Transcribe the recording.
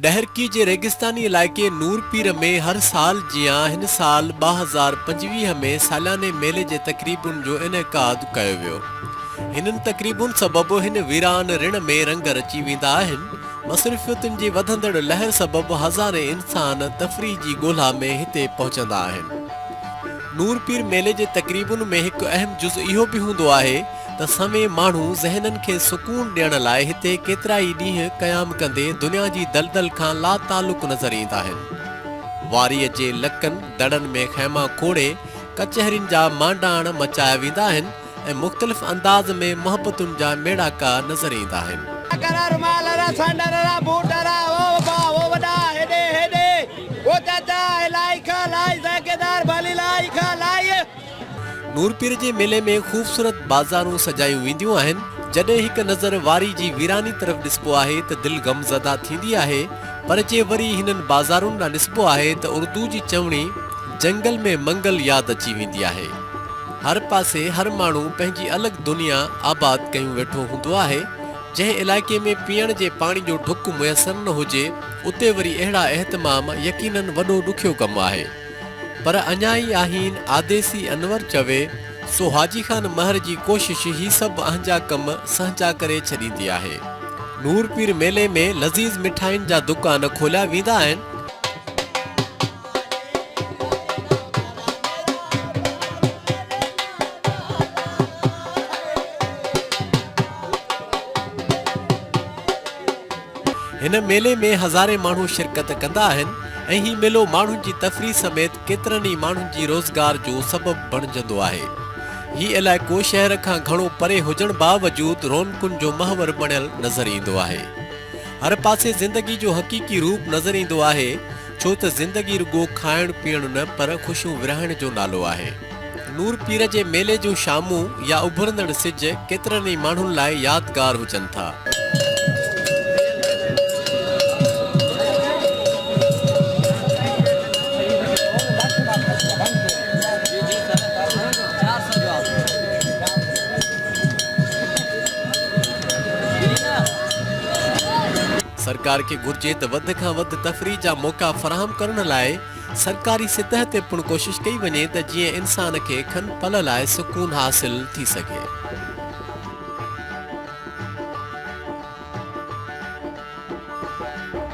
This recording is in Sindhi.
ڏهرڪي جي ريگستاني علائقي نور پير ۾ هر سال جيان هن سال 2025 ۾ سالياني ميلي جي تقريبن جو انعقاد ڪيو ويو. هنن تقريبن سبب هن ويران رڻ ۾ رنگ رچي ويندا آهن. مصروفيتن جي وڌندڙ لهر سبب هزارين انسان تفريح جي ڳولا ۾ هتي پهچندا آهن. نور پير ميلي جي تقريبن ۾ هڪ اهم جز اهو به هوندو آهي ته سوين ماڻهو ذهنن کي سڪون ڏيڻ لاء هتي ڪيترائي ڏينهن قيام ڪندي دنيا جي دلدل کان لاتعلق نظر ايندا آهن. واريء جي لڪن دڙن ۾ خيما کوڙي ڪچهرين جا مانڊاڻ مچايا ويندا آهن ۽ مختلف انداز ۾ محبتن جا ميڙاڪا نظر ايندا آهن. ڪرا رومال را سانڊر را بوٽ را او ابا او وڏا هيڏي هيڏي او چاچا هي لائي کا لائي ذائقيدار ڀلي لائي کا لائي. نورپير جي ميلي ۾ خوبصورت بازارون سجايون وينديون آهن، جڏهن هڪ نظر واري جي ويراني طرف ڏسبو آهي ته دل غمزده ٿيندي آهي، پر جي وري هنن بازارن ڏانهن ڏسبو آهي ته اردو جي چوڻي جنگل ۾ منگل ياد اچي ويندي آهي. هر پاسي هر ماڻهو پنهنجي الڳ دنيا آباد ڪيون ويٺو هوندو آهي، جنهن علائقي ۾ پيئڻ جي پاڻي جو ڍڪ ميسر نه هجي اتي وري اهڙا اهتمام يقينن وڏو ڏکيو ڪم آهي. پر اڃا ئي آهين آديسي انور چوي سو حاجي خان مهر جي ڪوشش هي سڀ اهنجا ڪم سهنجا ڪري ڇڏيندي آهي. نور پير ميلي ۾ لذيذ مٺاين جا دڪان کوليا ويندا آهن. هن ميلي ۾ هزارين ماڻهو شرڪت ڪندا آهن ۽ هي ميلو ماڻهن جي تفريح سميت ڪيترن ئي ماڻهن جي روزگار جو سبب بڻجندو آهي. هي علائقو شهر کان گهڻو پري هجڻ باوجود رونقن جو محور بڻيل نظر ايندو آهي. هر پاسي زندگي جو حقيقي روپ نظر ايندو آهي ڇو ته زندگي رڳو کائڻ پيئڻ نه پر خوشيون ورهائڻ جو نالو آهي. نور پير جي ميلي جون شامون يا اڀرندڙ سج ڪيترن ئي ماڻهن لاء يادگار هجن ٿا. سرڪار کي گهرجي ته وڌ کان وڌ تفريح جا موقعا فراهم ڪرڻ لاء سرڪاري سطح تي پڻ ڪوشش ڪئي وڃي ته جيئن انسان کي کن پل لاء سڪون حاصل ٿي سگهي.